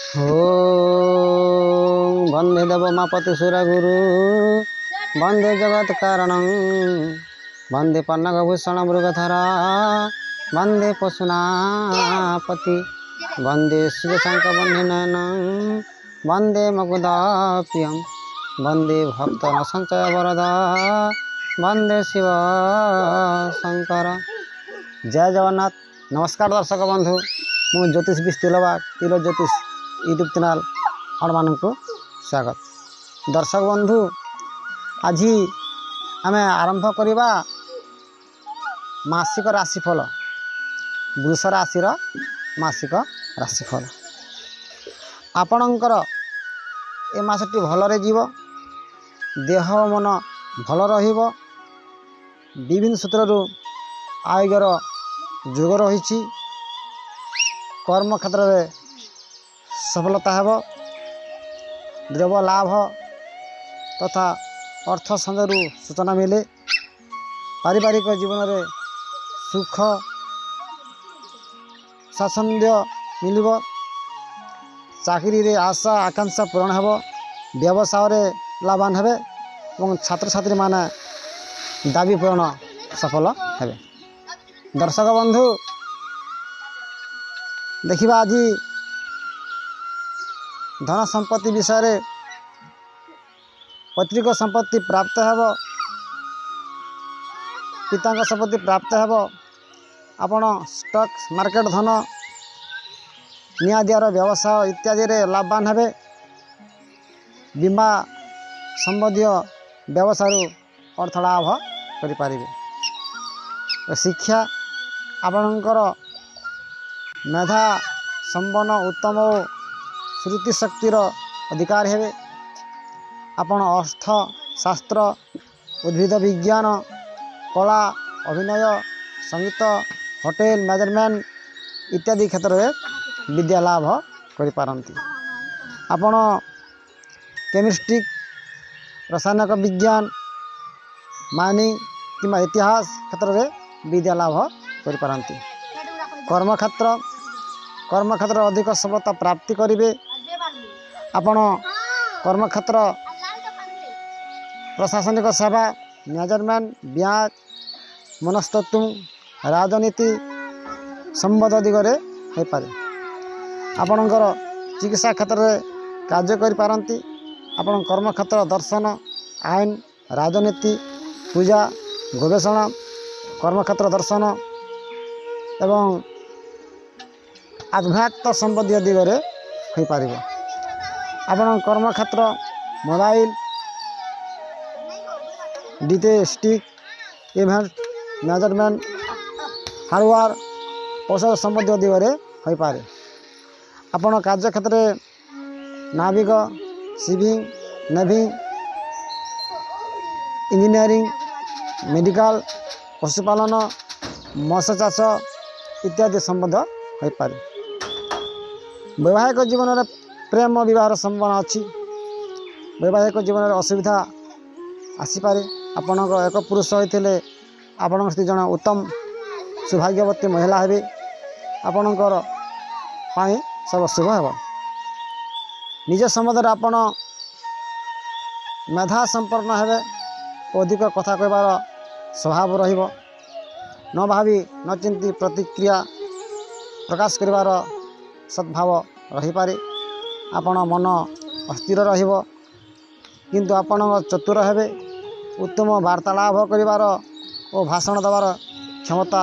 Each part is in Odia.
ଓଁ ବନ୍ଦେ ଦେବମାପତି ସୁରଗୁରୁ, ବନ୍ଦେ ଜଗତ କାରଣଂ, ବନ୍ଦେ ପନ୍ନଗଭୂଷଣ ମୃଗଧର, ବନ୍ଦେ ପଶୁନାପତି, ବନ୍ଦେ ଶିବଶଙ୍କ ବନ୍ଧି ନୟନଂ, ବନ୍ଦେ ମୁକୁନ୍ଦ ପ୍ରିୟଂ, ବନ୍ଦେ ଭକ୍ତ ସଞ୍ଚୟ ବରଦ, ବନ୍ଦେ ଶିବ ଶଙ୍କର। ଜୟ ଜଗନ୍ନାଥ। ନମସ୍କାର ଦର୍ଶକ ବନ୍ଧୁ, ମୁଁ ଜ୍ୟୋତିଷ ବି ତିଲବାଗ, ତିଲ ଜ୍ୟୋତିଷ ୟୁଟ୍ୟୁବ୍ ଚ୍ୟାନେଲ୍ ଆପଣମାନଙ୍କୁ ସ୍ୱାଗତ। ଦର୍ଶକ ବନ୍ଧୁ, ଆଜି ଆମେ ଆରମ୍ଭ କରିବା ମାସିକ ରାଶିଫଳ, ବୃଷ ରାଶିର ମାସିକ ରାଶିଫଳ। ଆପଣଙ୍କର ଏ ମାସଟି ଭଲରେ ଯିବ, ଦେହ ମନ ଭଲ ରହିବ। ବିଭିନ୍ନ ସୂତ୍ରରୁ ଆୟର ଯୋଗ ରହିଛି। କର୍ମକ୍ଷେତ୍ରରେ ସଫଳତା ହେବ। ଦ୍ରବ୍ୟ ଲାଭ ତଥା ଅର୍ଥ ସଞ୍ଚୟରୁ ସୂଚନା ମିଳେ। ପାରିବାରିକ ଜୀବନରେ ସୁଖ ସ୍ୱାଚ୍ଛନ୍ଦ୍ୟ ମିଳିବ। ଚାକିରିରେ ଆଶା ଆକାଂକ୍ଷା ପୂରଣ ହେବ। ବ୍ୟବସାୟରେ ଲାଭବାନ ହେବେ ଏବଂ ଛାତ୍ରଛାତ୍ରୀମାନେ ଦାବି ପୂରଣ ସଫଳ ହେବେ। ଦର୍ଶକ ବନ୍ଧୁ, ଦେଖିବା ଆଜି ଧନ ସମ୍ପତ୍ତି ବିଷୟରେ। ପୈତୃକ ସମ୍ପତ୍ତି ପ୍ରାପ୍ତ ହେବ, ପିତାଙ୍କ ସମ୍ପତ୍ତି ପ୍ରାପ୍ତ ହେବ। ଆପଣ ଷ୍ଟକ୍ ମାର୍କେଟ, ଧନ ନିଆଦିଆର ବ୍ୟବସାୟ ଇତ୍ୟାଦିରେ ଲାଭବାନ ହେବେ। ବୀମା ସମ୍ବନ୍ଧୀୟ ବ୍ୟବସାୟରୁ ଅର୍ଥ ଲାଭ କରିପାରିବେ। ଶିକ୍ଷା, ଆପଣଙ୍କର ମେଧା ସମ୍ପନ୍ନ, ଉତ୍ତମ ଓ ସ୍ମୃତିଶକ୍ତିର ଅଧିକାରୀ ହେବେ। ଆପଣ ଅର୍ଥ ଶାସ୍ତ୍ର, ଉଦ୍ଭିଦ ବିଜ୍ଞାନ, କଳା, ଅଭିନୟ, ସଙ୍ଗୀତ, ହୋଟେଲ ମ୍ୟାନେଜମେଣ୍ଟ ଇତ୍ୟାଦି କ୍ଷେତ୍ରରେ ବିଦ୍ୟା ଲାଭ କରିପାରନ୍ତି। ଆପଣ କେମିଷ୍ଟ୍ରି, ରସାୟନିକ ବିଜ୍ଞାନ, ମାଇନିଂ କିମ୍ବା ଇତିହାସ କ୍ଷେତ୍ରରେ ବିଦ୍ୟା ଲାଭ କରିପାରନ୍ତି। କର୍ମକ୍ଷେତ୍ର, କର୍ମକ୍ଷେତ୍ରରେ ଅଧିକ ସଫଳତା ପ୍ରାପ୍ତି କରିବେ। ଆପଣ କର୍ମକ୍ଷେତ୍ର ପ୍ରଶାସନିକ ସେବା, ମ୍ୟାନେଜମେଣ୍ଟ, ବ୍ୟାଙ୍କ, ମନସ୍ତତ୍ଵ, ରାଜନୀତି ସମ୍ବନ୍ଧ ଦିଗରେ ହୋଇପାରେ। ଆପଣଙ୍କର ଚିକିତ୍ସା କ୍ଷେତ୍ରରେ କାର୍ଯ୍ୟ କରିପାରନ୍ତି। ଆପଣ କର୍ମକ୍ଷେତ୍ର ଦର୍ଶନ, ଆଇନ, ରାଜନୀତି, ପୂଜା, ଗବେଷଣା, କର୍ମକ୍ଷେତ୍ର ଦର୍ଶନ ଏବଂ ଆଧ୍ୟାତ୍ମ ସମ୍ବନ୍ଧୀୟ ଦିଗରେ ହୋଇପାରିବ। ଆପଣଙ୍କ କର୍ମକ୍ଷେତ୍ର ମୋବାଇଲ, ଡିଟେଷ୍ଟିକ୍, ଇଭେଣ୍ଟ ମ୍ୟାନେଜମେଣ୍ଟ, ହାର୍ଡ଼ୱେର୍, ଔଷଧ ସମ୍ବନ୍ଧୀୟ ଦିଗରେ ହୋଇପାରେ। ଆପଣ କାର୍ଯ୍ୟକ୍ଷେତ୍ରରେ ନାବିକ, ସିଭିଂ, ନେଭି, ଇଞ୍ଜିନିୟରିଂ, ମେଡ଼ିକାଲ, ପଶୁପାଳନ, ମତ୍ସ୍ୟ ଚାଷ ଇତ୍ୟାଦି ସମ୍ବନ୍ଧ ହୋଇପାରେ। ବୈବାହିକ ଜୀବନରେ ପ୍ରେମ ବିବାହର ସମ୍ଭାବନା ଅଛି। ବୈବାହିକ ଜୀବନରେ ଅସୁବିଧା ଆସିପାରେ। ଆପଣଙ୍କ ଏକ ପୁରୁଷ ହୋଇଥିଲେ ଆପଣଙ୍କ ସ୍ତ୍ରୀ ଜଣେ ଉତ୍ତମ ସୌଭାଗ୍ୟବତୀ ମହିଳା ହେବେ। ଆପଣଙ୍କର ପାଇଁ ସବୁ ଶୁଭ ହେବ। ନିଜ ସମ୍ବନ୍ଧରେ ଆପଣ ମେଧା ସମ୍ପନ୍ନ ହେବେ। ଅଧିକ କଥା କହିବାର ସ୍ୱଭାବ ରହିବ। ନ ଭାବି ନ ଚିନ୍ତି ପ୍ରତିକ୍ରିୟା ପ୍ରକାଶ କରିବାର ସଦ୍ଭାବ ରହିପାରେ। ଆପଣ ମନ ଅସ୍ଥିର ରହିବ, କିନ୍ତୁ ଆପଣ ଚତୁର ହେବେ। ଉତ୍ତମ ବାର୍ତ୍ତାଳାପ କରିବାର ଓ ଭାଷଣ ଦେବାର କ୍ଷମତା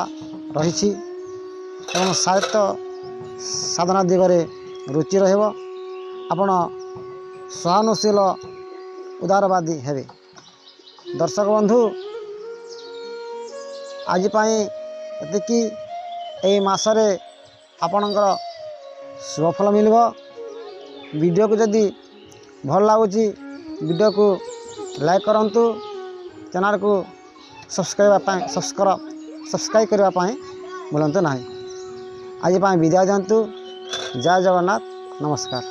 ରହିଛି ଏବଂ ସାହିତ୍ୟ ସାଧନା ଦିଗରେ ରୁଚି ରହିବ। ଆପଣ ସହାନୁଶୀଳ, ଉଦାରବାଦୀ ହେବେ। ଦର୍ଶକ ବନ୍ଧୁ, ଆଜି ପାଇଁ ଏତିକି। ଏଇ ମାସରେ ଆପଣଙ୍କର ଶୁଭଫଳ ମିଳିବ। ଭିଡ଼ିଓକୁ ଯଦି ଭଲ ଲାଗୁଛି, ଭିଡ଼ିଓକୁ ଲାଇକ୍ କରନ୍ତୁ। ଚ୍ୟାନେଲକୁ ସବସ୍କ୍ରାଇବ୍ କରିବା ପାଇଁ ଭୁଲନ୍ତୁ ନାହିଁ। ଆଜି ପାଇଁ ବିଦାୟ ଦିଅନ୍ତୁ। ଜୟ ଜଗନ୍ନାଥ। ନମସ୍କାର।